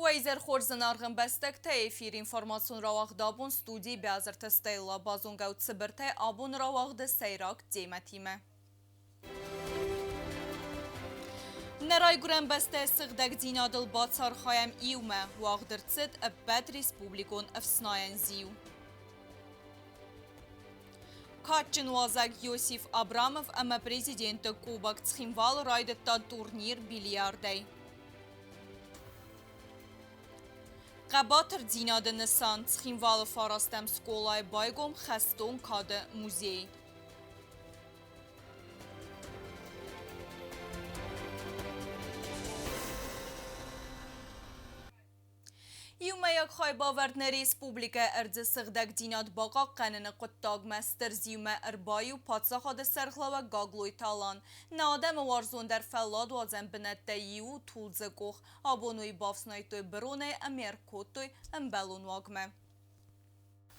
Уӕ изӕр хорз, зынаргъ ӕмбӕстӕгтӕ! Эфир информацион рауагъд абон студийы Биазырты Стелла. Базонгӕ ут цыбыртӕй абоны рауагъды сӕйраг темӕтимӕ. Нӕ райгуырӕн бӕстӕйы сыгъдӕгдзинадыл бацархайӕм иумӕ. Уагъд ӕрцыд ӕппӕт республикон ӕфснайӕн зиу. Кадджын уазӕг Иосиф Абрамов ӕмӕ президенты Кубок Цхинвалы райдыдта турнир бильярдӕй. Хъӕбатырдзинады нысан Цхинвалы фарастӕм скъолайы байгом хӕстон кады музей. Иумӕйаг хайбавӕрд нӕ республикӕйы ӕрдзы сыгъдӕгдзинад бахъахъхъӕныны хъуыддагмӕ стыр зиумӕ ӕрбаиу паддзахады сӕргълӕууӕг Гаглойты Алан. Нӕ адӕмы уарзондӕр фӕлладуадзӕн бынӕттӕй иу у Тулдзы къох. Абон уый бафснайдтой быронӕй ӕмӕ ӕркодтой ӕмбӕлон уагмӕ.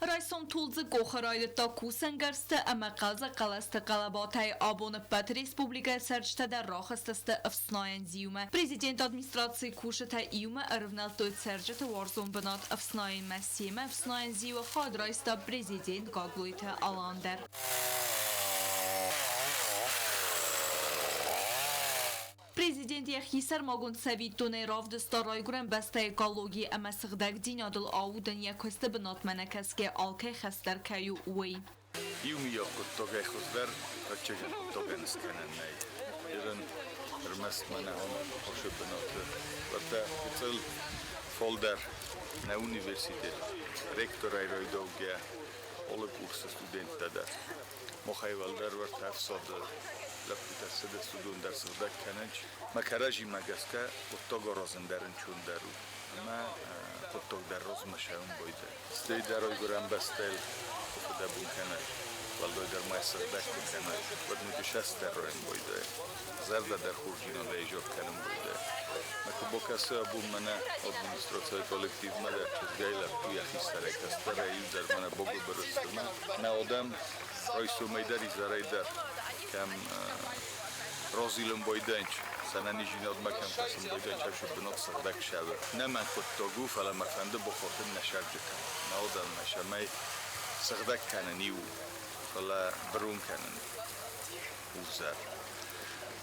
Райсом Тулдзы къохы райдыдта кусӕнгӕрзтӕ ӕмӕ хъӕлдзӕг хъӕлӕсты хъӕлӕбатӕй. Абон ӕппӕт республикӕйы цӕрджытӕ дӕр рахызтысты ӕфснайӕн зиумӕ. Президенты администрацийы кусджытӕ иумӕ ӕрывнӕлдтой цӕрджыты уарзон бынат ӕфснайынмӕ. Семӕ ӕфснайӕн зиуы хайад райста президент Гаглойты Алан дӕр. Президент йӕхи сӕрмагонд цӕвиттонӕй равдыста райгуырӕн бӕстӕйы экологи ӕмӕ сыгъдӕгдзинадыл аудын йӕ куысты бынатмӕ нӕ кӕсгӕ алкӕй хӕс дӕр кӕй у, уый. Иумиаг хъуыддагӕй хуыздӕр ӕвӕццӕгӕн хъуыддагӕн скӕнӕн нӕй. Ирын ӕрмӕст мӕнӕ ам бынаты уӕдта гыццыл фалдӕр нӕ университет ректорӕй райдаугӕ алы курсы студенттӕ дӕр. Махӕй уӕлдӕр уӕртӕ ӕфсады лӕппутӕ цыдысты, уыдон дӕр сыгъдӕг кӕнынц. Мӕ кӕрӕдзимӕ гӕсгӕ хъуыддаг аразын дӕр ӕнцондӕр у ӕмӕ хъуыддаг дӕр размӕ цӕуын байдайы. Стӕй дӕ райгуырӕн бӕстӕйыл куы фыдӕбон кӕнай, уӕлдайдӕр ма сыгъдӕг куы кӕнай, уӕд ноджы сӕстӕр райын байдайы. Зӕрдӕ дӕр хорздзинадӕй изӕр кӕнын байдайы. Мӕ куы бакӕсы абон мӕнӕ администрацийы коллективмӕ дӕр чызгӕй лӕппу йӕхи сӕрӕй кӕстӕрӕй иу дӕр мӕнӕ богобырыстырмӕ. Нӕ адӕм райсомӕй дӕр, изӕрӕй дӕр кӕм разилын байдайынц, сӕнӕниздзинадмӕ кӕм кӕсын байдайынц, ӕфсад бынат сыгъдӕг сӕвӕр. Нӕ мӕн хъуыддаг у, фӕлӕ мӕ фӕнды бахатын нӕ сӕрджытӕм, нӕ адӕммӕ, цӕмӕй сыгъдӕг кӕнын иу, фӕлӕ бырон кӕнын узӕр.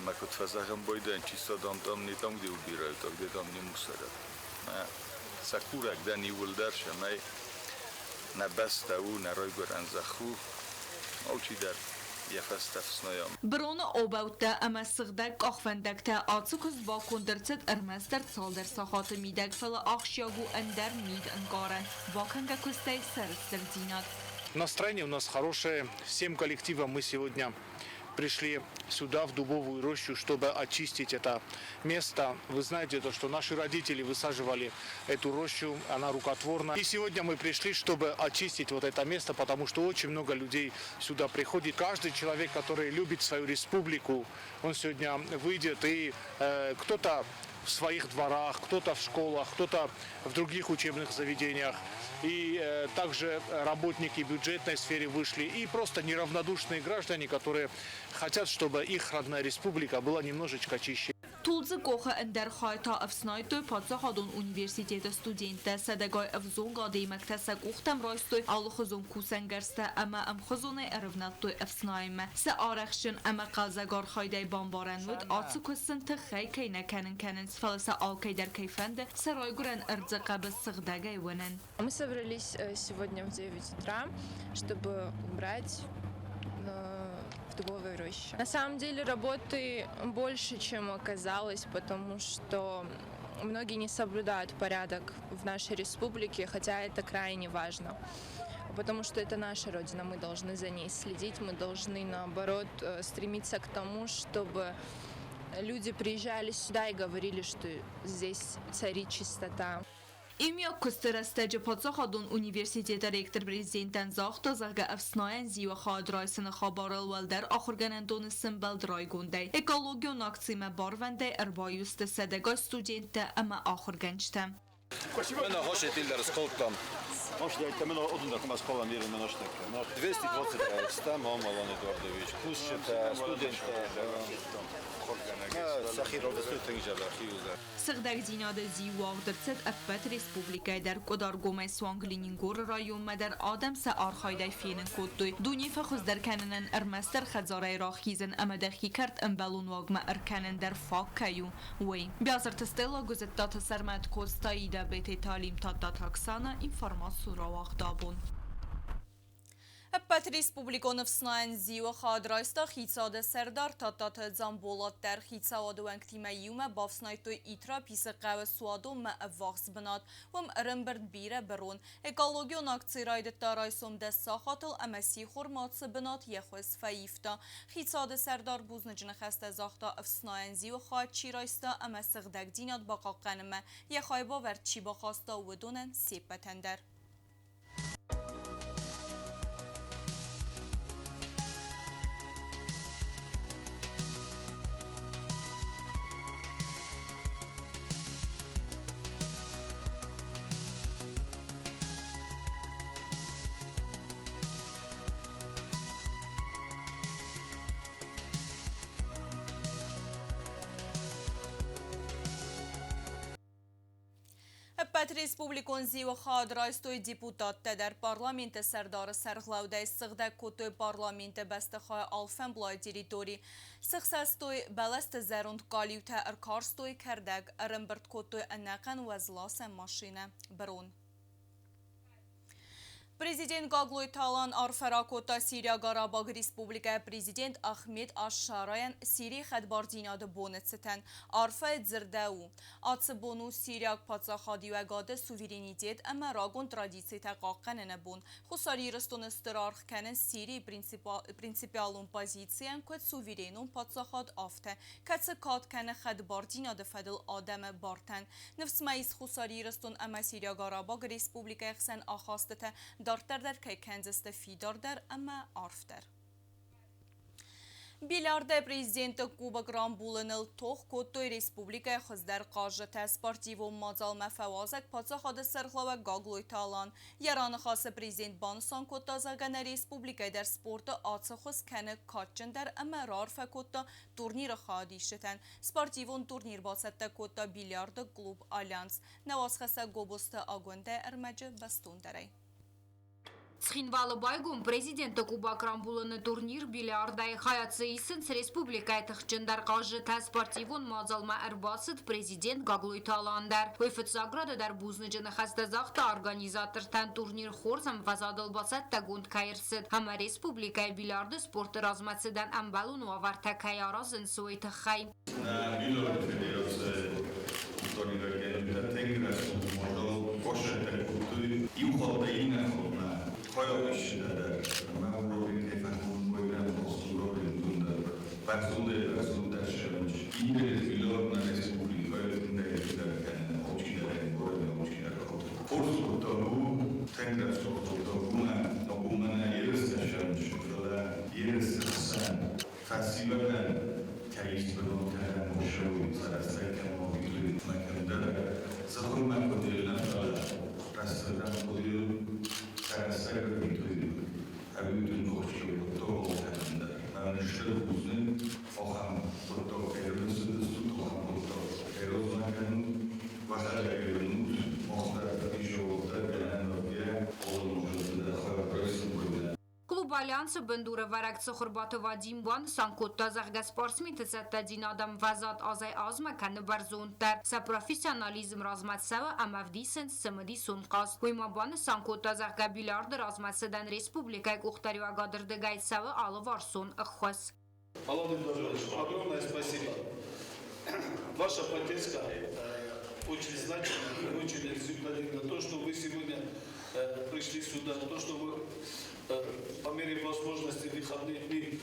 Мӕ куыд фӕзӕгъын байдайын, чисто дам там не там, где убирают, а где там не мусорят. Мӕ сӕ курӕг дӕн иууылдӕр, цӕмӕй нӕ бӕстӕ у, нӕ райгуырӕн зӕхх у, алчидӕр йӕ фӕстӕ фснайа. Быроны обӕуттӕ ӕмӕ сыгъдӕг къахвӕндӕгтӕ ацы куыст баконд ӕрцыд ӕрмӕстдӕр цалдӕр сахаты мидӕг, фӕлӕ ахсджиаг у ӕндӕр мид-ӕнкъарӕн, бакӕнгӕ куыстӕй сӕрыстырдзинад. Настроение у нас хорошее. Всем коллективом мы сегодня пришли сюда, в Дубовую рощу, чтобы очистить это место. Вы знаете, то, что наши родители высаживали эту рощу, она рукотворна. И сегодня мы пришли, чтобы очистить вот это место, потому что очень много людей сюда приходит. Каждый человек, который любит свою республику, он сегодня выйдет и кто-то в своих дворах, кто-то в школах, кто-то в других учебных заведениях. И также работники бюджетной сферы вышли, и просто неравнодушные граждане, которые хотят, чтобы их родная республика была немножечко чище. Тулдзы къохы ӕндӕр хай та ӕфснайдтой паддзахадон университеты студенттӕ. Сӕдӕгай ӕвзонг адӕймӕгтӕ сӕ къухтӕм райстой алыхуызон кусӕнгӕрзтӕ ӕмӕ ӕмхуызонӕй ӕрывнӕлдтой ӕфснайынмӕ. Сӕ арӕхстджын ӕмӕ хъӕлдзӕг архайдӕй бамбарӕн уыд, ацы куыст сын тыххӕй кӕй нӕ кӕнын кӕнынц, фӕлӕ сӕ алкӕй дӕр кӕй фӕнды сӕ райгуырӕн ӕрдзы хъӕбыс сыгъдӕгӕй уынын. Мы собрались сегодня в 9 утра, чтобы убрать в дубовой роще. На самом деле работы больше, чем оказалось, потому что многие не соблюдают порядок в нашей республике, хотя это крайне важно. Потому что это наша родина, мы должны за ней следить, мы должны, наоборот, стремиться к тому, чтобы люди приезжали сюда и говорили, что здесь царит чистота. Иумиаг куысты рӕстӕджы паддзахадон университеты ректор президентӕн загъта, зӕгъгӕ, ӕфснайӕн зиуы хайад райсыны хабарыл уӕлдӕр ахуыргӕнӕндоны сӕмбӕлд райгондӕй. Экологион акцимӕ барвӕндӕй ӕрбаиу сты сӕдӕгай студенттӕ ӕмӕ ахуыргӕнджытӕ. 225 стӕм Алан Эдуардович, кусджытӕ, студенттӕ. Сӕхи равдыстой тынг дзӕбӕх иууылдӕр. Сыгъдӕгдзинады зиу уагъд ӕрцыд ӕппӕт республикӕйы дӕр. Къуыдаргомӕй суанг Ленингоры районмӕ дӕр адӕм сӕ архайдӕй фенын кодтой, дуне фӕхуыздӕр кӕнынӕн ӕрмӕстдӕр хӕдзарӕй рахизын ӕмӕ дӕхи кӕрт ӕмбӕлон уагмӕ ӕркӕнын дӕр фаг кӕй у, уый. Биазырты Стелла, Гуызыдтаты Сӕрмӕт, Коцты Аидӕ, Бететы Алим, Тадтаты Оксана, информацион рауагъд абон. Ӕппӕт республикон ӕфснайӕн зиуы хад райста хицауады сӕрдар Тадтаты Дзамболат дӕр. Хицауады уӕнгтимӕ иумӕ бафснайдтой Итраписы хъӕуы суадонмӕ ӕввахс бынат. Уым ӕрӕмбырд бирӕ бырон. Экологион акци райдыдта райсом дӕс сахатыл ӕмӕ сихормӕ цы бынат йӕ хуыз фӕивта. Хицауады сӕрдар бузныджы ныхӕстӕ загъта ӕфснайӕн зиуы хад чи райста ӕмӕ сыгъдӕгдзинад бахъахъхъӕнынмӕ йӕ хайбавӕрд чи бахаста, уыдонӕн се ппӕтӕн дӕр. Ӕппӕт республикон зиуы хаад райстой депутаттӕ дӕр. Парламенты сӕрдары сӕргълӕудӕй ссыгъдӕг кодтой парламенты бӕстыхайы алфӕмблай территори. Сыхсӕстой бӕлӕсты зӕронд къалиутӕ, ӕркарстой кӕрдӕг, ӕрӕмбырд кодтой ӕнӕхъӕн уӕзласӕн машинӕ, бырон. Президент Гаглойты Алан арфӕ ракодта Сириаг Арабаг Республикӕйы президент Ахмед аш-Шарайӕн Сирийы хӕдбардзинады боны цытӕн. Арфӕйы дзырдӕ у, ацы бон у сириаг паддзахадиуӕгады суверенитет ӕмӕ рагон традицитӕ хъахъхъӕныны бон. Хуссар Ирыстоны стыр аргъ кӕнынц Сирийы принципиалон позицийӕн куыд суверенон паддзахад, афтӕ, кӕцы кад кӕны хӕдбардзинады фӕдыл адӕмы бартӕн. Ныфс ма ис Хуссар Ирыстон ӕмӕ Сириаг Арабаг Республикӕйы хсӕн ахастытӕ дарддӕр дӕр кӕй кӕндзысты фидардӕр ӕмӕ арфдӕр. Бильярдӕй президенты кубок рамбулыныл тох кодтой республикӕйы хуыздӕр хъазджытӕ. Спортивон мадзалмӕ фӕуазӕг паддзахады сӕргълӕууӕг Гаглойты Алан. Йӕ раныхасы президент банысан кодта, зӕгъгӕ, нӕ республикӕйы дӕр спорты ацы хуыз кӕны кадджындӕр ӕмӕ раарфӕ кодта турниры хайадисджытӕн. Спортивон турнир бацӕттӕ кодта бильярды клуб «Альянс». Нӕ уацхӕссӕг Гобозты Агуындӕ ӕрмӕджы бӕстондӕрӕй. Цхинвалы байгом президенты Кубок рамбулыны турнир бильярдӕй. Хайад дзы исынц республикӕйы тыхджындӕр хъазджытӕ. Спортивон мадзалмӕ ӕрбацыд президент Гаглойты Алан дӕр. Уый фыццаг рады дӕр бузныджы ныхӕстӕ загъта организатортӕн турнир хорз ӕмвӕзадыл бацӕттӕгонд кӕй ӕрцыд ӕмӕ республикӕйы бильярды спорты размӕцыдӕн ӕмбӕлон уавӕртӕ кӕй аразынц, уый тыххӕй. Нӕ Бильярды федерацийы къухдариуӕггӕнджытӕ тынг рӕсугъд мадзал бацӕттӕ кодтой. Иу хаттӕй иннӕ хатмӕ хайадисджытӕ дӕр ӕмӕ уровень кӕй фӕхоной, ӕмхӕст уровень уыдон дӕр бӕрзондӕй-бӕрзонддӕр ссӕуынц. Интерес бильярд нӕ республикӕйы тынгӕй-тынгдӕр кӕны, алчидӕр ӕмбары, алчидӕр хаты. Хорз хъуыддаг у, тынг рӕсугъд хъуыддаг у ӕмӕ уымӕн нӕ ерыстӕ ссӕуынц, фӕлӕ ерысты хсӕн Фӕсивӕдӕн кӕй сбынат кӕнӕм уыцы цӕрӕццаг кӕм уагътой ӕмӕ кӕмдӕр зӕгъынмӕ хъуыдыйы нӕ, фӕлӕ рӕстырдӕм хъуыдыйы цӕрӕццаг ӕрвитой ӕви тынг хъуыддаг кӕнын дӕр. Мӕн стыр бузныг, ахӕм хъуыддаг кӕй ӕрымысыдыстут, ахӕм хъуыддаг кӕй размӕ кӕнут, уӕхӕдӕг ӕй уынут, мах дӕр фӕдисӕуӕлдӕр гӕнӕн уӕвгӕйӕ, алы мадзӕлтты дӕр хайад райсын куы Клуб «Альянс»-ы бындурӕвӕрӕг Цыхуырбаты Вадим банысан кодта, зӕгъгӕ, спортсменты цӕттӕдзинад ӕмвӕзад азӕй-азмӕ кӕны бӕрзонддӕр, сӕ профессионализм размӕ цӕуы ӕмӕ ӕвдисынц цымыдисон хъазт. Уый ма банысан кодта, зӕгъгӕ, бильярды размӕцыдӕн республикӕйы къухдариуӕгады рдыгӕй цӕуы алыварсон ӕххуыс. Алан Ибрагимович, огромное спасибо. Ваша поддержка очень значима и очень результативна. То, что вы сегодня пришли сюда, то, что вы по мере возможности в выходные дни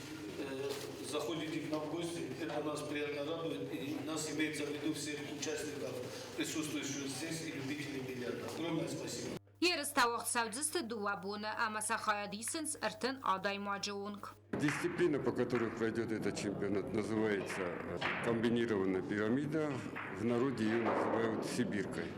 заходите к нам в гости, это нас приятно радует и нас имеется в виду всех участников, присутствующих здесь и любителей бильярда. Огромное спасибо. Ерыстӕ уагъд цӕудзысты дыууӕ боны ӕмӕ сӕ хайад исынц ӕртын адӕймаджы онг. Дисциплина, по которой пройдет этот чемпионат, называется комбинированная пирамида. В народе ее называют сибиркой.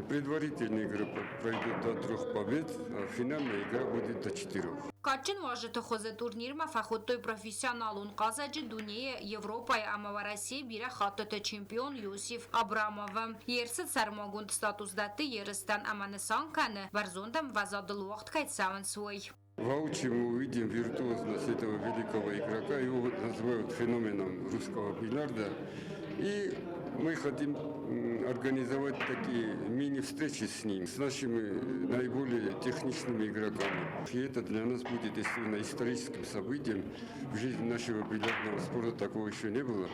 Предварительные игры пройдут до трех побед, а финальная игра будет до четырех. Кадджын уазджыты хуызы турнирмӕ фӕхуыдтой профессионалон хъазӕджы дунейы, Европӕйы ӕмӕ Уӕрӕсейы бирӕ хӕттыты чемпион Иосиф Абрамовы. Йе рцыд сӕрмагонд статус дӕтты ерыстӕн ӕмӕ нысан кӕны, бӕрзонд ӕмвӕзадыл уагъд кӕй цӕуынц, уый. Воочию мы увидим виртуозность этого великого игрока. Его называют феноменом русского бильярда. И мы хотим организовать такие мини-встречи с ним, с нашими наиболее техничными игроками. И это для нас будет действительно историческим событием. В жизни нашего бильярдного спорта такого еще не было.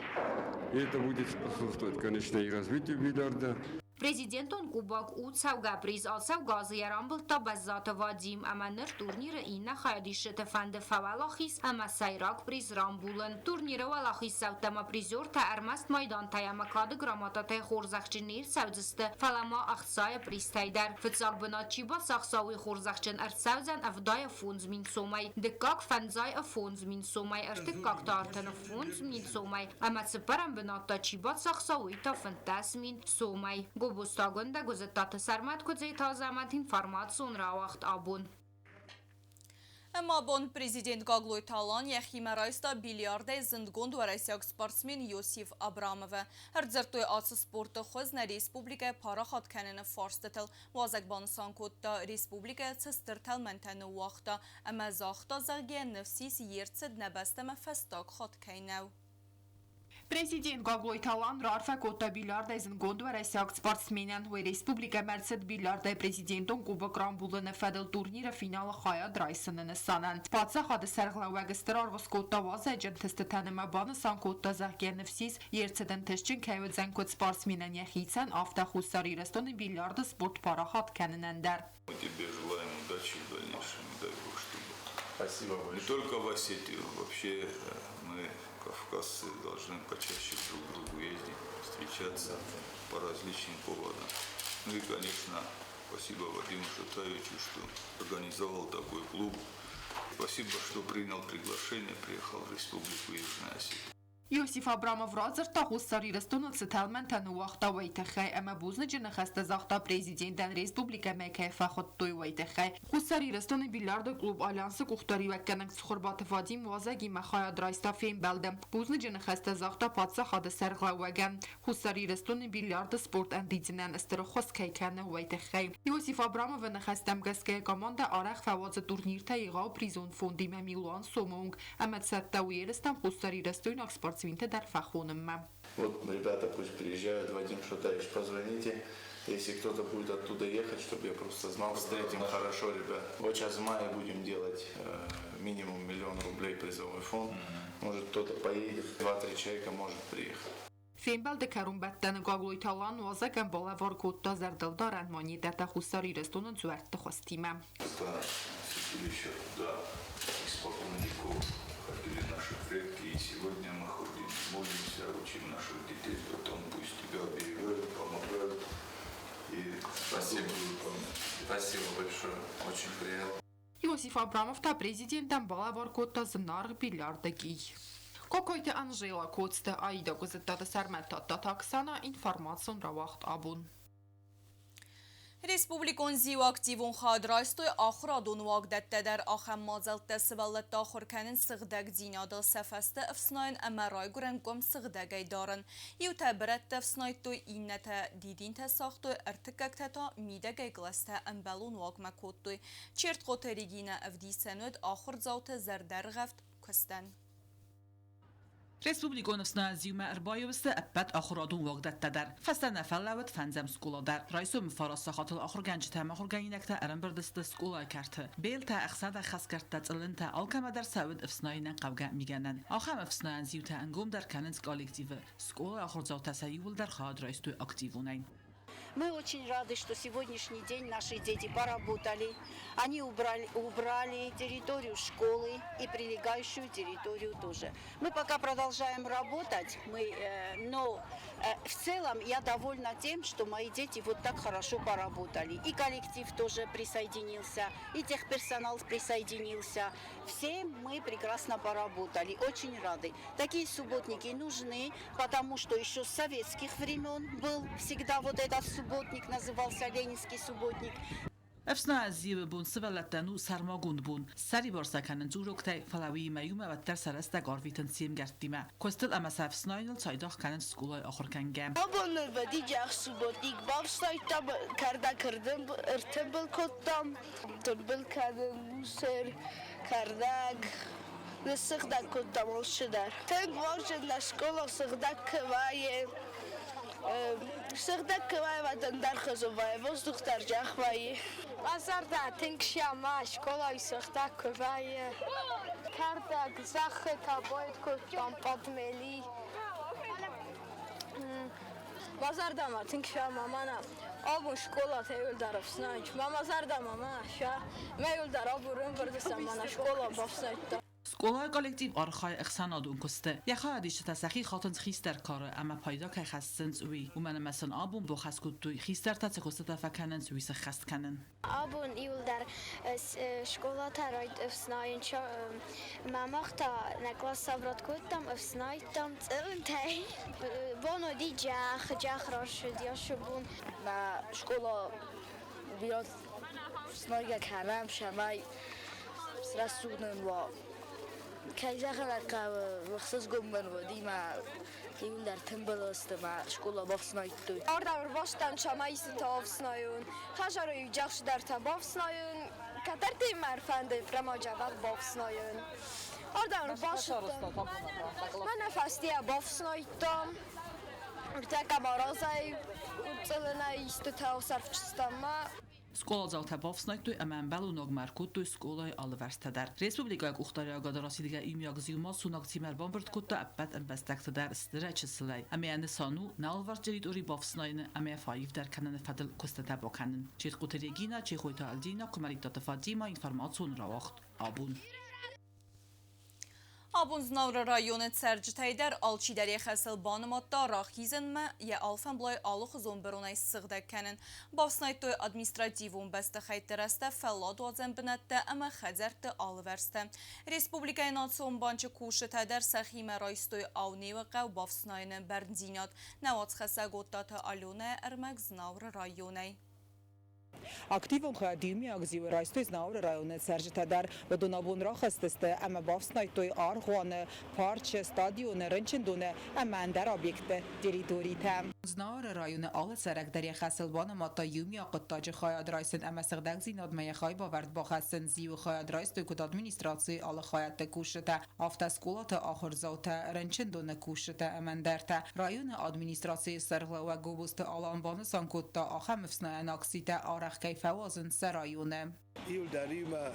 И это будет способствовать, конечно, и развитию бильярда. Президентон кубок у цӕугӕ приз ацӕугӕ азы йӕ рамбылдта Бӕззаты Вадим ӕмӕ ныр турниры иннӕ хайадисджыты фӕнды фӕуӕлахиз ӕмӕ сӕйраг приз рамбулын. Турниры уӕлахиздзаутӕ ӕмӕ призертӕ ӕрмӕст майдантӕй ӕмӕ кады грамотатӕй хорзӕхджын не рцӕудзысты, фӕлӕ ма ӕхцайы призтӕй дӕр. Фыццаг бынат чи бацахса, уый хорзӕхджын ӕрцӕудзӕн 75 000 сомӕй, дыккаг 55 000 сомӕй, ӕртыккаг та 35 000 сомӕй ӕмӕ цыппӕрӕм бынат та чи бацахса, уый та 15 000 сомӕй. Гобозты Агуындӕ, Гуызыттаты Сӕрмӕт, Куыдзеты Азӕмӕт, информацион рауагъд Абон. Ӕмӕ абон президент Гаглойты Алан йӕхимӕ райста бильярдӕй зындгонд уӕрӕсейаг спортсмен Иосиф Абрамовы. Ӕрдзырдтой ацы спорты хуыз нӕ республикӕйы парахат кӕныны фарстытыл. Уазӕг банысан кодта, республикӕйы цы стыр тӕлмӕнтӕ ныууагъта ӕмӕ загъта, зӕгъгӕ, ныфс ис йе рцыд нӕ бӕстӕмӕ фӕстаг хатт кӕй нӕу. Президент Гаглойты Алан раарфӕ кодта бильярдӕй зындгонд уӕрӕсейаг спортсменӕн. Уый республикӕмӕ ӕрцыд бильярдӕй президентон кубок рамбулыны фӕдыл турниры финалы хайад райсыны нысанӕн. Паддзахады сӕргълӕууӕг стыр аргъ скодта уазӕджы ӕнтыстытӕн ӕмӕ банысан кодта, зӕгъгӕ, ныфс ис, йе рцыд ӕнтыстджын кӕй уыдзӕн куыд спортсменӕн йӕхицӕн, афтӕ Хуссар Ирыстоны бильярды спорт парахат кӕнынӕн дӕр. Мы тебе желаем удачи в дальнейшем, дай Бог, чтобы Спасибо не большое. только в Осетию, вообще мы, кавказцы, должны почаще друг к другу ездить, встречаться по различным поводам. Ну и, конечно, спасибо Вадиму Шатаевичу, что организовал такой клуб. Спасибо, что принял приглашение, приехал в Республику Южная Осетия. Иосиф Абрамов радзырдта, Хуссар Ирыстоны цы тӕлмӕнтӕ ныууагъта, уый тыххӕй ӕмӕ бузныджы ныхӕстӕ загъта президентӕн республикӕмӕ кӕй фӕхуыдтой, уый тыххӕй. Хуссар Ирыстоны бильярды клуб Альянсы къухдариуӕггӕнӕг Цхуырбаты Вадим уазӕгимӕ хайад райста фембӕлды. Бузныджы ныхӕстӕ загъта паддзахады сӕргълӕууӕгӕн, Хуссар Ирыстоны бильярды спорт ӕндидзынӕн стыр ӕххуыс кӕй кӕны, уый тыххӕй. Иосиф Абрамовы ныхӕстӕм гӕсгӕ командӕ арӕх фӕуадзы турниртӕ егъау призон фондимӕ милуан сомы онг ӕмӕ цӕттӕ у ерыстӕм хуссарирыстойнаг спортсменты дӕр фӕхонынмӕ. Вот ребята пусть приезжают, Вадим Шатаевич, позвоните, если кто-то будет оттуда ехать, чтобы я просто знал, встретим хорошо ребят. Вот сейчас в мае будем делать минимум миллион рублей призовой фонд. Может, кто-то поедет, два-три человека может приехать. Фембӕлды кӕронбӕттӕны Гаглойты Алан уазӕгӕн балӕвар кодта зӕрдылдарӕн монетӕтӕ Хуссар Ирыстоны дзуӕртты хуызтимӕ. Это святилище, куда испокон веков ходили наши предки, и сегодня мы ходим, молимся, учим наших детей, потом пусть тебя оберегают, помогают. И Спасибо. добрую память. Спасибо большое, очень приятно. Иосиф Абрамов та президентӕн балӕвар кодта зынаргъ бильярды кий. Кокойты Анжела, Коцты Аида, Гуызыттаты Сӕрмӕт, Тадтаты Оксана, информацион рауагъд Абон. Республикон зиуы активон хайад райстой ахуырадон уагдӕттӕ дӕр. Ахӕм мадзӕлттӕ сывӕллӕтты ахуыр кӕнынц сыгъдӕгдзинадыл, сӕ фӕстӕ ӕфснайын ӕмӕ райгуырӕн къуым сыгъдӕгӕй дарын. Иутӕ бырӕттӕ ӕфснайдтой, иннӕтӕ дидинтӕ сагътой, ӕртыккӕгтӕ та мидӕгӕй кълӕстӕ ӕмбӕлон уагмӕ кодтой. Чертхъоты Регинӕ ӕвдисӕн уыд ахуырдзауты зӕрдӕргъӕвд куыстӕн. Республикон ӕфснайӕн зиумӕ ӕрбаиу сты ӕппӕт ахуырадон уагдӕттӕ дӕр. Фӕстӕ нӕ фӕлӕууыд фӕндзӕм скъола дӕр. Райсомы 9 сахатыл ахуыргӕнджытӕ ӕмӕ ахуыргӕнинӕгтӕ ӕрӕмбырд сты скъолайы кӕрты. Белтӕ, ӕхсадӕххӕсгӕрдтӕ, цъылынтӕ, алкӕмӕ дӕр сӕ уыд ӕфснайынӕн хъӕугӕ мигӕнӕн. Ахӕм ӕфснайӕн зиутӕ ӕнгомдӕр кӕнынц коллективы. Скъолайы ахуырдзаутӕ сӕ иууылдӕр хайад райстой активонӕй. Мы очень рады, что сегодняшний день наши дети поработали. Они убрали территорию школы и прилегающую территорию тоже. Мы пока продолжаем работать, но в целом я довольна тем, что мои дети вот так хорошо поработали. И коллектив тоже присоединился, и техперсонал присоединился. Все мы прекрасно поработали, очень рады. Такие субботники нужны, потому что еще с советских времен был всегда вот этот субботник, назывался Ленинский субботник. Ӕфснайӕн зиуы бон сывӕллӕттӕн у сӕрмагонд бон. Ссӕрибар сӕ кӕнынц уроктӕй, фӕлӕ уыимӕ иумӕ уӕддӕр сӕ рӕстӕг арвитынц се мгӕрттимӕ. Куыстыл ӕмӕ сӕ ӕфснайыныл цайдагъ кӕнынц скъолайы ахуыргӕнгӕ. Абон нырвӕдиджы субботник бафснайдтам, кӕрдӕг ӕртымбыл кодтам, тымбыл кӕнын мусор, кӕрдӕг, ныссыгъдӕг кодтам алцыдӕр. Тынг уарзын нӕ скъола сыгъдӕг куы вӕййы, сыгъдӕг куы вӕййы, уӕд ӕндӕр хуызы вӕййы, воздух дӕр джах вӕййы. Мӕ зӕрдӕ тынг сӕма скъолайы сыгъдӕг куы вӕййы. Кӕрдӕг зӕххытӕ байд кодтам подмели. Мӕ зӕрдӕмӕ тынг сӕма мӕнӕ абон скъолатӕ иуылдӕр ӕфснайынц. Мӕ мӕ зӕрдӕмӕ мӕнӕ сӕ мӕ иуылдӕр абон ӕмбырды мӕнӕ скъола бафснайдта. Скъолайы коллектив архайы ӕхсӕнадон куысты. Йӕ хайадисджытӕ сӕхи хатынц хистӕр кары ӕмӕ пайда кӕй хӕссынц, уый. Уымӕн ӕмӕ сын абон бахӕс кодтой, хистӕртӕ цы куыстытӕ фӕкӕнынц, уый сӕххӕст кӕнын. Абон иуылдӕр скъолатӕ ӕфснайын мӕ мах та нӕ класс сабрат кодтам, ӕфснайдтам цъылынтӕй. Бон уыди джах, джах рацыд йӕ бон. Нӕ скъола бирӕ снайгӕ кӕнӕм, цӕмӕй рӕсугъд нын уа. Кӕй зӕгъын ӕй хъӕуы, ӕхсызгон мын уыди мӕ иуылдӕр тымбыл сты мӕ скъола бафснайдтой. Ардӕм ӕрбацыдтӕн, цӕмӕй истытӕ ӕфснайон. Хӕдзары иу бафснайын, кӕддӕрты мӕ ӕрфӕнды прямо джабах бафснайын. Ардӕм ӕрбацыдтӕн. Мӕнӕ фӕстейӕ бафснайдтам. Ӕртӕккӕ ма разӕй цъылынӕй истытӕ сӕрфджытӕм ма. Скъоладзаутӕ бафснайдтой ӕмӕ ӕмбӕлон ӕркодтой скъолайы алывӕрстӕ дӕр. Республикӕйы къухдариуӕгады расидгӕ иумиаг зиумӕ сунаг ӕрбамбырд кодта ӕппӕт ӕмбӕстӕгты дӕр стырӕй чысылӕй. Ӕмӕ йӕ нысан у нӕ алыварс территори бафснайыны ӕмӕ фӕаивдӕр кӕныны фӕдыл куыстытӕ бакӕнын. Четкъуты Регина, Чехойты Альдина, Куымӕридтаты Фатима, информацион рауагъд «Абон». Абон Знауыры районы цӕрджытӕй дӕр алчидӕр йӕ хӕсыл банымадта рахизынмӕ йӕ алфӕмблай алыхуызон быронӕй ссыгъдӕг кӕнын. Бафснайдтой административон бӕстыхӕйтты рӕзтӕ, фӕлладуадзӕн бынӕттӕ ӕмӕ хӕдзӕртты алывӕрстӕ. Республикӕйы национ банчы кусджытӕ дӕр сӕхимӕ райстой Аунеуы хъӕу бафснайыны бӕрндзинад. Нӕ уацхӕссӕг Оттаты Аленӕ ӕрмӕг Знауыры районӕй. Активон хайад иумиаг зиуы райстой Знауыры районы цӕрджытӕ дӕр. Уыдон абон рахызтысты ӕмӕ бафснайдтой аргъуаны, парчы, стадионы, рынчындоны ӕмӕ ӕндӕр объектты территоритӕ. Знауыры районы алы цӕрӕг дӕр йӕ хӕсыл банымадта иумиаг хъуыддаджы хайад райсын ӕмӕ сыгъдӕгдзинадмӕ йӕ хайбавӕрд бахӕссын. Зиуы хайад райстой куыд администрацийы алы хайадты кусджытӕ, афтӕ скъолаты ахуырдзаутӕ, рынчындоны кусджытӕ ӕмӕ ӕндӕртӕ. Районы администрацийы сӕргълӕууӕг Гобозты Алан банысан кодта, ахӕм ӕфснайӕн акцитӕ арӕх кӕй фӕуадзынц сӕ районы. Иуылдӕр иумӕ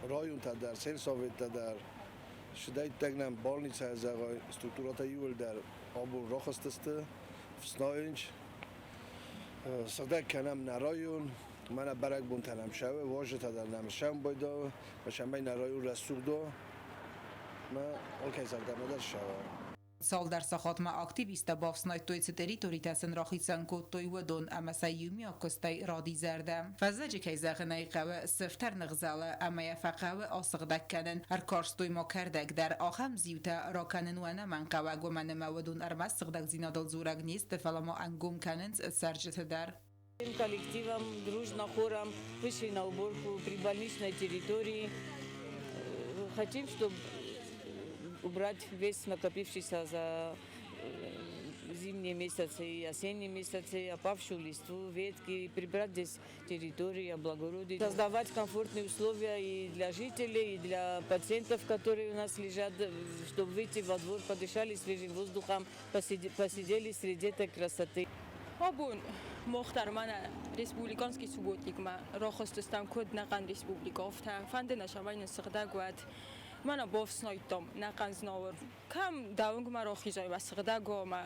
районтӕ дӕр, сельсоветтӕ дӕр, сыдӕйттӕг нӕм больницӕйы зӕгъай, структурӕтӕ иуылдӕр абон рахызтысты, фснайынц, сыгъдӕг кӕнӕм нӕ район, мӕнӕ бӕрӕгбонтӕ нӕм сӕуы, уазджытӕ дӕр нӕм сӕмбӕлдӕуы, цӕмӕй нӕ район рӕсугъд уа, мӕ алкӕй зӕрдӕмӕ дӕр ссӕуа. Цалдӕр сахатмӕ активисттӕ бафснайдтой, цы территоритӕ сын рахицӕн кодтой, уыдон ӕмӕ сӕ иумиаг куыстӕй ради зӕрдӕ. Фӕззӕджы, кӕй зӕгъын ӕй хъӕуы, сыфтӕр ныгъзӕлы ӕмӕ йӕ фӕхъӕуы асыгъдӕг кӕнын. Ӕркарстой ма кӕрдӕг дӕр. Ахӕм зиутӕ ракӕнын у ӕнӕмӕнгхъӕуӕг, уымӕн ӕмӕ уыдон ӕрмӕст сыгъдӕгдзинадыл дзурӕг не сты, фӕлӕ ма ӕнгом кӕнынц цӕрджыты дӕр. Всем коллективом, дружно, хором вышли на уборку прибольничной территории. Хотим, чтобы убрать весь накопившийся за зимние месяцы и осенние месяцы опавшую листву, ветки, прибрать здесь территорию, облагородить, создавать комфортные условия и для жителей, и для пациентов, которые у нас лежат, чтобы выйти во двор, подышали свежим воздухом, посидели среди этой красоты. Абон мах дӕр мӕнӕ республиканский субботникмӕ рахызтыстӕм куыд нӕхъӕн республикӕ, афтӕ. Фӕнды нӕ, цӕмӕй нын сыгъдӕг уӕд. Мӕнӕ бафснайдтам нӕхъӕн Знауыр. Кӕм дӕ уынгмӕ рахизай, мӕ сыгъдӕг уа, мӕ,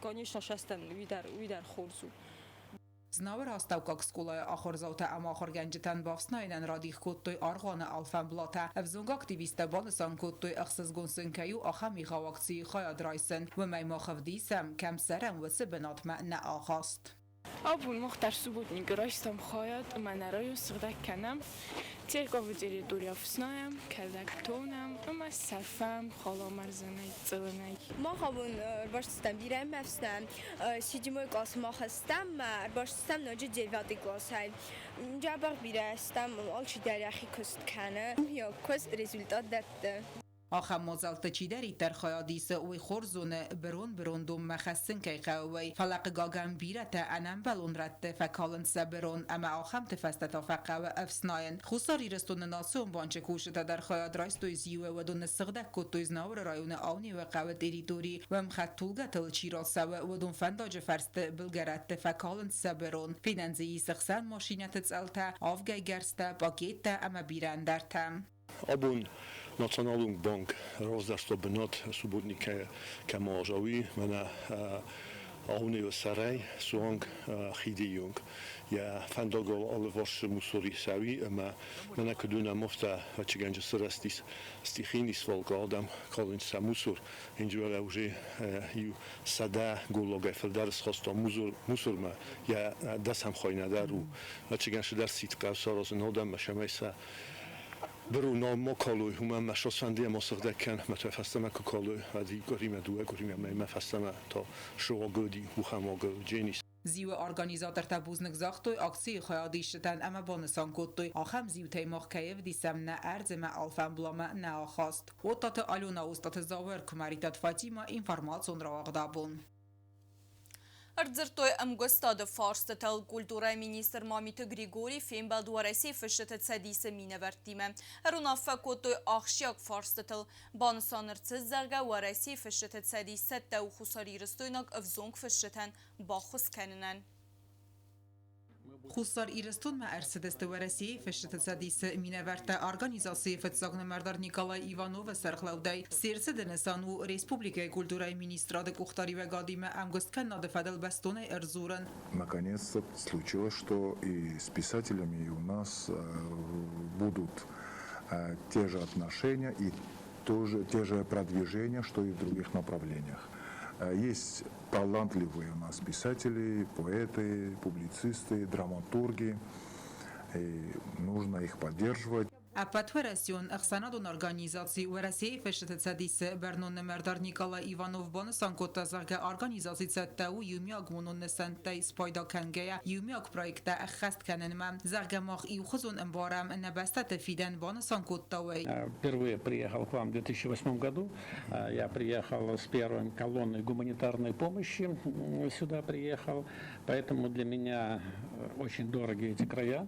конечно, сӕстӕн уый дӕр хорз у. Знауыр астӕуккаг скъолайы ахуырдзаутӕ ӕмӕ ахуыргӕнджытӕн бафснайынӕн радих кодтой аргъуаны алфӕмблатӕ. Ӕвзонг активисттӕ банысан кодтой, ӕхсызгон сын кӕй у ахӕм егъау акцийы хайад райсын. Уымӕй мах ӕвдисӕм, кӕм цӕрӕм, уыцы бынатмӕ нӕ ахаст. Абон мах дӕр субботникы райстам хайад ӕмӕ нӕ район сыгъдӕг кӕнӕм, Терковы территори ӕфснайӕм, кӕрдӕг тонӕм ӕмӕ сӕрфӕм халамӕрзӕнӕй, цъылынӕй. Мах абон ӕрбацыдыстӕм бирӕ ӕмӕ ӕфснайӕм. Седьмой классы мах стӕм ӕмӕ ӕрбацыдыстӕм ноджы девятый классӕй. Дзӕбӕх бирӕ стӕм, алчидӕр йӕхи куыст кӕны. Йӕ куыст результат дӕтты. Ахӕм мадзӕлтты чидӕриддӕр хайад исы, уый хорз зоны, бырон бырондонмӕ хӕссын кӕй хъӕуы, уый. Фӕлӕ, хъыгагӕн, бирӕтӕ ӕнӕмбӕлон рӕтты фӕкалынц сӕ бырон ӕмӕ ахӕмты фӕстӕ та фӕхъӕуы ӕфснайын. Хуссар Ирыстоны Национ банчы кусджытӕ дӕр хайад райстой зиуы, уыдон ныссыгъдӕг кодтой Знауыры районы Аунеуы хъӕуы территори. Уым хӕдтулгӕтыл чи рацӕуы, уыдон фӕндаджы фӕрсты былгӕрӕтты фӕкалынц сӕ бырон. Фенӕн дзы ис ӕхсӕн машинӕты цъӕлтӕ, авгӕй гӕрзтӕ, пакеттӕ ӕмӕ бирӕ ӕндӕртӕ. Абон Националон банк равзӕрста бынат субботникӕй кӕм азауи, мӕнӕ Аунеуы сӕрӕй суанг хиды онг. Йӕ фӕндагыл алыварс мусори цӕуи ӕмӕ мӕнӕ куыд уынӕм, афтӕ ӕвӕццӕгӕн сырӕзтис стихийный свалка, адӕм калынц сӕ мусор. Инджиуӕлӕ уже иу 100 голлагӕй фылдӕр схаста мусормӕ, йӕ дӕсӕм хай нӕдӕр у. Ӕвӕццӕгӕн цыдӕр ситкъа саразын адӕммӕ, цӕмӕй сӕ быру ма калой, уымӕн мӕ сосфӕнды ӕмӕ сыгъдӕг кӕн, мӕ та фӕстӕмӕ куы калой, уӕд иу къуыримӕ, 2 къуыримӕ мӕймӕ фӕстӕмӕ та суагоди, ухӕмагы дженис. Зиуы организатортӕ бузныг загътой акцийы хайадисджытӕн ӕмӕ банысан кодтой, ахӕм зиутӕй мах кӕй ӕвдисӕм нӕ ӕрдз ӕмӕ алфӕмбламӕ нӕ ахаст. Оттаты Алена, Остъаты Зауыр, Куымӕридтаты Фатимӕ, информацион рауагъд абон. Ӕрдзырдтой ӕмгуыстады фарстытыл. Культурӕйы министр Мамиты Григорий фембӕлд Уӕрӕсейы Фысджыты цӕдисы минӕвӕрттимӕ. Ӕруынаффӕ кодтой ахсджиаг фарстытыл. Банысан ӕрцыд, зӕгъгӕ, Уӕрӕсейы Фысджыты цӕдис цӕттӕ у хуссарирыстойнаг ӕвзонг фысджытӕн баххуыс кӕнынӕн. Хуссар Ирыстонмӕ ӕрцыдысты Уӕрӕсейы Фысджыты цӕдисы минӕвӕрттӕ организацийы фыццаг нымӕрдар Николай Ивановы сӕргълӕудӕй. Се рцыды нысан у республикӕйы культурӕйы министрады къухдариуӕгадимӕ ӕмгуысткӕнынады фӕдыл бӕстонӕй ӕрдзурын. Наконец-то случилось, что и с писателями и у нас будут те же отношения и тоже, те же продвижения, что и в других направлениях. Есть талантливые у нас писатели, поэты, публицисты, драматурги. И нужно их поддерживать. Ӕппӕтуӕрӕсеон ӕхсӕнадон организаци Уӕрӕсейы Фысджыты цӕдисы бӕрнон нымӕрдар Николай Иванов банысан кодта, зӕгъгӕ, организаци цӕттӕ у иумиаг монон нысӕнттӕй спайда кӕнгӕйӕ иумиаг проекттӕ ӕххӕст кӕнынмӕ. Зӕгъгӕ, мах иухуызон ӕмбарӕм нӕ бӕстӕты фидӕн, банысан кодта уый. Впервые приехал к вам в 2008 году. Я приехал с первой колонной гуманитарной помощи, сюда приехал, поэтому для меня очень дороги эти края.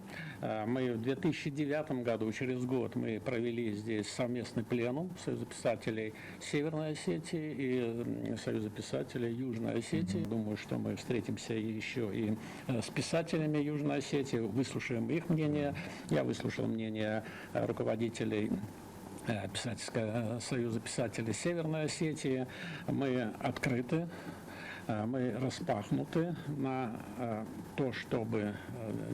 Мы в 2009 году, через год, мы провели здесь совместный пленум Союза писателей Северной Осетии и Союза писателей Южной Осетии. Думаю, что мы встретимся еще и с писателями Южной Осетии, выслушаем их мнение. Я выслушал мнение руководителей Писательского союза писателей Северной Осетии. Мы открыты, мы распахнуты на то, чтобы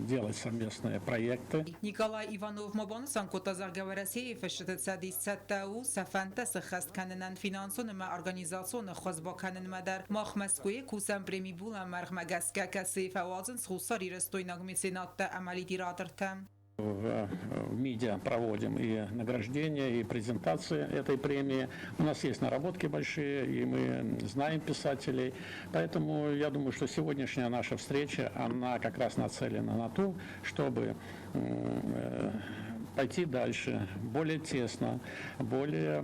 делать совместные проекты. Николай Иванов ма банысан кодта, зӕгъгӕ, Уӕрӕсейы Фысджыты цӕдис цӕттӕ у сӕ фӕндтӕ сыххӕст кӕнынӕн финансон ӕмӕ организацион ӕххуыс бакӕнынмӕ дӕр. Мах Мӕскуыйы кусӕм преми Булӕмӕргъмӕ гӕсгӕ, кӕцыйы фӕуадзынц хуссарирыстойнаг меценаттӕ ӕмӕ литератортӕ. В МИДе проводим и награждение, и презентации этой премии. У нас есть наработки большие, и мы знаем писателей. Поэтому я думаю, что сегодняшняя наша встреча, она как раз нацелена на то, чтобы пойти дальше, более тесно, более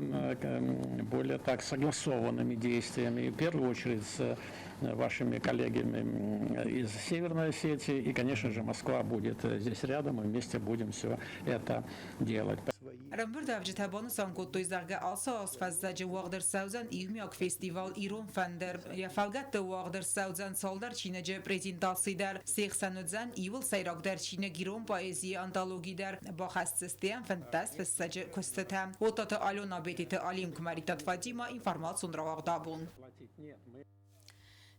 так согласованными действиями. И в первую очередь с вашими коллегами из Северной Осетии. И, конечно же, Москва будет здесь рядом, мы вместе будем все это делать. Ӕрӕмбырдуӕвджытӕ банысан кодтой, зӕгъгӕ, ацы аз фӕззӕджы уагъд ӕрцӕудзӕн иумиаг фестивал «Ирон фӕндыр». Йӕ фӕлгӕтты уагъд ӕрцӕудзӕн цалдӕр чиныджы презентаци дӕр. Се хсӕн уыдзӕн иууыл сӕйрагдӕр чиныг «Ирон поэзийы антологи» дӕр. Бахӕсдзысты йӕм 15 фыссӕджы куыстытӕ. Оттаты Алена, Бететы Алим, Куымӕридтаты Фатимӕ, информацион рауагъд абон.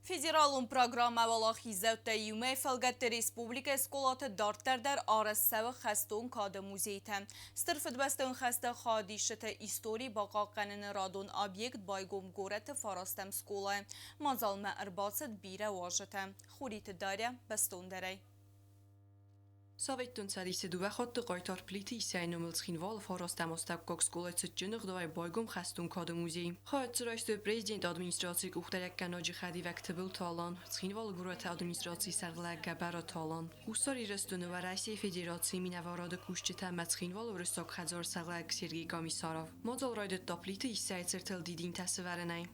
Федералон программӕ Уӕлахиздзӕуттӕ иумӕ фӕлгӕтты республикӕйы скъолаты дарддӕр дӕр арӕзт цӕуы хӕстон кады музейтӕ. Стыр Фыдыбӕстӕйон хӕсты хайадисджыты истори бахъахъхъӕныны радон объект байгом горӕты фарастӕм скъолайы. Мадзалмӕ ӕрбацыд бирӕ уазджытӕ. Хуриты Дарья бӕстондӕрӕй. Цӕвиттон, Цӕдисы дыууӕ хатты хъайтар Плиты Иссӕйы номыл Цхинвалы фарастӕм астӕуккаг скъолайы цытджын ӕгъдауӕй байгом хӕстон кады музей. Хайад дзы райстой президенты администрацийы къухдариуӕггӕнӕджы хӕдивӕг Тыбылты Алан, Цхинвалы горӕты администрацийы сӕргълӕууӕг Гӕбӕраты Алан, Хуссар Ирыстоны Уӕрӕсейы Федерацийы минӕварады кусджытӕ ӕмӕ Цхинвалы Уырыссаг хӕдзары сӕргълӕууӕг Сергей Комиссаров. Мадзал райдыдта Плиты Иссӕйы цыртыл дидинтӕ сывӕрынӕй.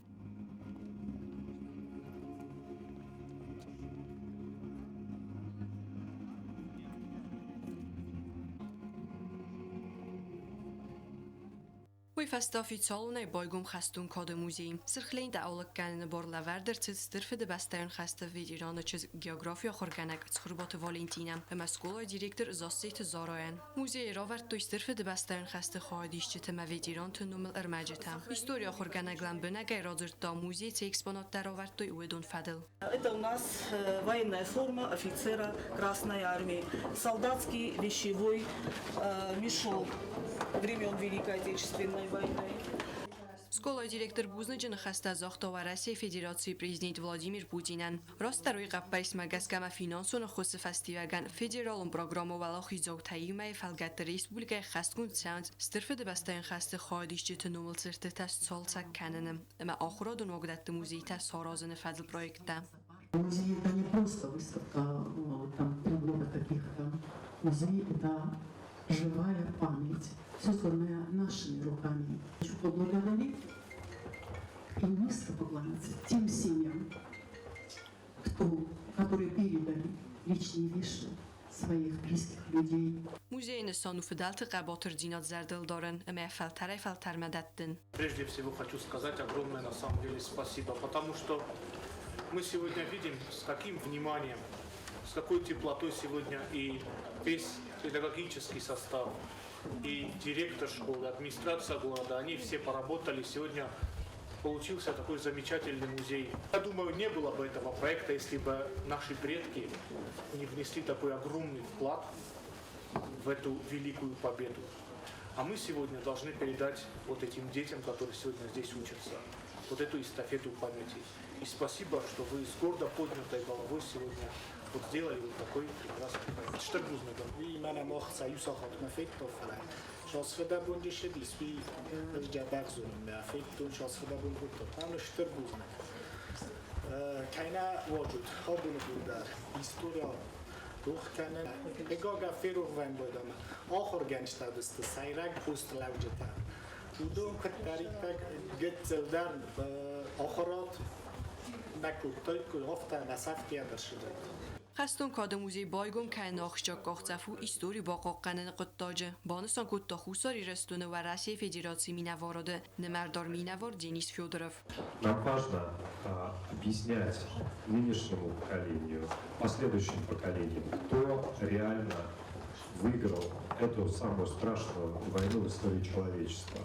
Уый фӕстӕ официалонӕй байгом хӕстон кады музей. Сырх лентӕ алыг кӕныны бар лӕвӕрд ӕрцыд Стыр Фыдыбӕстӕйон хӕсты ветераны чызг географийы ахуыргӕнӕг Цхуырбаты Валентинӕ ӕмӕ скъолайы директор Зассеты Зарайӕн. Музейы равӕрдтой Стыр Фыдыбӕстӕйон хӕсты хайадисджыты ӕмӕ ветеранты номыл ӕрмӕджытӕ. Историйы ахуыргӕнӕг лӕмбынӕгӕй радзырдта, музейы цы экспонаттӕ равӕрдтой, уыдон фӕдыл. Это у нас военная форма офицера Красной Армии, солдатский вещевой мешок времен Великой Отечественной войны. Скъолайы директор бузныджы ныхӕстӕ загъта Уӕрӕсейы Федерацийы президент Владимир Путинӕн. Растдӕр уый хъӕппӕрисмӕ гӕсгӕ ма финансон ӕххуысы фӕстиуӕгӕн федералон программӕ Уӕлахиздзаутӕ иумӕйы фӕлгӕтты республикӕйы хӕстгонд цӕуынц Стыр Фыдыбӕстӕйон хӕсты хайадисджыты номыл цыртытӕ сцалцӕг кӕныны ӕмӕ ахуырадон уагдӕтты музейтӕ саразыны фӕдыл проекттӕ. Музей – это не просто выставка там, предметов каких-то. Музей – это живая память, созданная нашими руками. Хочу поблагодарить и низко поклоняться тем семьям, кто, которые передали личные вещи своих близких людей. Музейы нысан у фыдӕлты хъӕбатырдзинад зӕрдыл дарын ӕмӕ фӕлтӕрӕй-фӕлтӕрмӕ дӕттын. Прежде всего хочу сказать огромное на самом деле спасибо, потому что мы сегодня видим, с каким вниманием, с какой теплотой сегодня и весь педагогический состав, и директор школы, администрация города, они все поработали. Сегодня получился такой замечательный музей. Я думаю, не было бы этого проекта, если бы наши предки не внесли такой огромный вклад в эту великую победу. А мы сегодня должны передать вот этим детям, которые сегодня здесь учатся, вот эту эстафету памяти. И спасибо, что вы с гордо поднятой головой сегодня вот сделали вот такой прекрасный проект. Стыр бузныг. Мӕнӕ мах сӕ иу сахатмӕ федтон, фӕлӕ сфыдӕбон ссыдис, уый ӕз дзӕбӕх зонын, мӕ федтон, сфыдӕбон кодтон. Ӕмӕ стыр бузныг. Кӕй нӕ уарзут абоны бон дӕр история рох кӕнын. Хъыгагӕн ферох вӕййы ӕмӕ ахуыргӕнджытӕ уыдысты сӕйраг постлӕуджытӕ. Уыдон куыддӕриддӕр гыццылдӕр ахуырад нӕ кодтой, афтӕ нӕ сӕфтийӕ дӕр ссыдаид. Хӕстон кады музей байгом кӕныны ахсджиаг къахдзӕф у истори бахъахъхъӕныны хъуыддаджы, банысан кодта Хуссар Ирыстоны Уӕрӕсейы Федерацийы минӕварады нымӕрдар минӕвар Денис Федоров. Нам важно объяснять нынешнему поколению, последующим поколениям, кто реально выиграл эту самую страшную войну в истории человечества,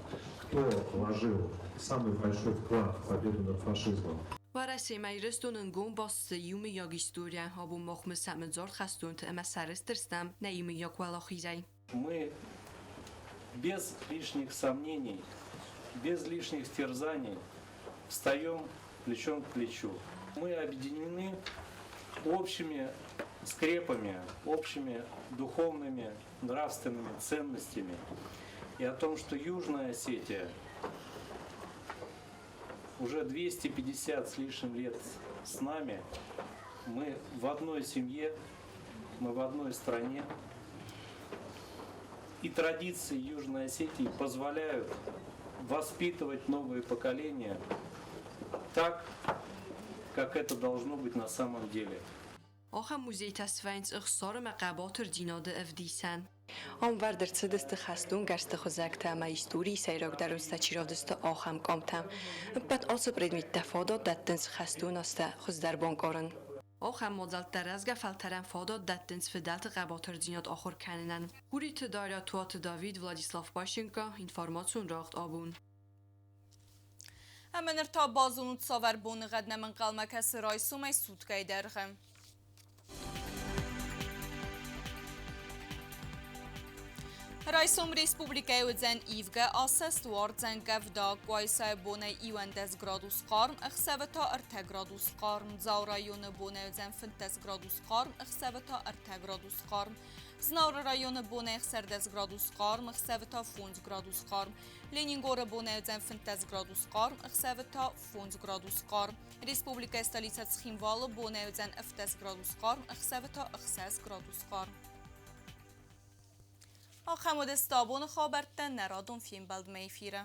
кто вложил самый большой вклад в победу над фашизмом. Уӕрӕсемӕ Ирыстоны ӕнгом баст сты иумӕйаг историйӕ, абон мах мысӕм ӕдзард хӕстонты ӕмӕ сӕрыстыр стӕм нӕ иумӕйаг уӕлахизӕй. Мы без лишних сомнений, без лишних терзаний встаем плечом к плечу. Мы объединены общими скрепами, общими духовными, нравственными ценностями. И о том, что Южная Осетия уже 250 с лишним лет с нами, мы в одной семье, мы в одной стране. И традиции Южной Осетии позволяют воспитывать новые поколения так, как это должно быть на самом деле. Ахӕм музейтӕ свӕййынц ӕхсар ӕмӕ хъӕбатырдзинады ӕвдисӕн. Ам вӕрд ӕрцыдысты хӕстон гӕрзты хуызӕгтӕ ӕмӕ историйы сӕйрагдӕр уыцтӕ чи равдыста, ахӕм къамтӕ. Ӕппӕт ацы предметтӕ фадат дӕттынц хӕстон азтӕ хуыздӕр банкъарын. Ахӕм мадзӕлттӕ рӕзгӕ фӕлтӕрӕн фадат дӕттынц фыдӕлты хъӕбатырдзинад ахуыр кӕнынӕн. Хуриты Дарья, Туаты Давид, Владислав Пащенко, информацион рӕгъд абон. Ӕмӕ ныр та базонут, цавӕр боныгъӕд нӕм ӕнхъӕлмӕ кӕсы райсомӕй суткӕйы дӕргъы. Райсом республикӕйы уыдзӕн ивгӕ асӕст, уардзӕн къӕвда, Къуайсайы бонӕй 11 градус хъарм, ӕхсӕвы та 3 градус хъарм. Дзауы районы бонӕй уыдзӕн 15 градус хъарм, ӕхсӕвы та 3 градус хъарм. Знауыры районы бонӕй 16 градус хъарм, ӕхсӕвы та 5 градус хъарм. Ленингоры бонӕй уыдзӕн 15 градус хъарм, ӕхсӕвы та 5 градус хъарм. Республикӕйы столицӕ Цхинвалы бонӕй уыдзӕн 17 градус хъарм, ӕхсӕвы та 6 градус хъарм. Ахӕм уыдысты абоны хабӕрттӕ нӕ радон фембӕлдмӕ эфиры.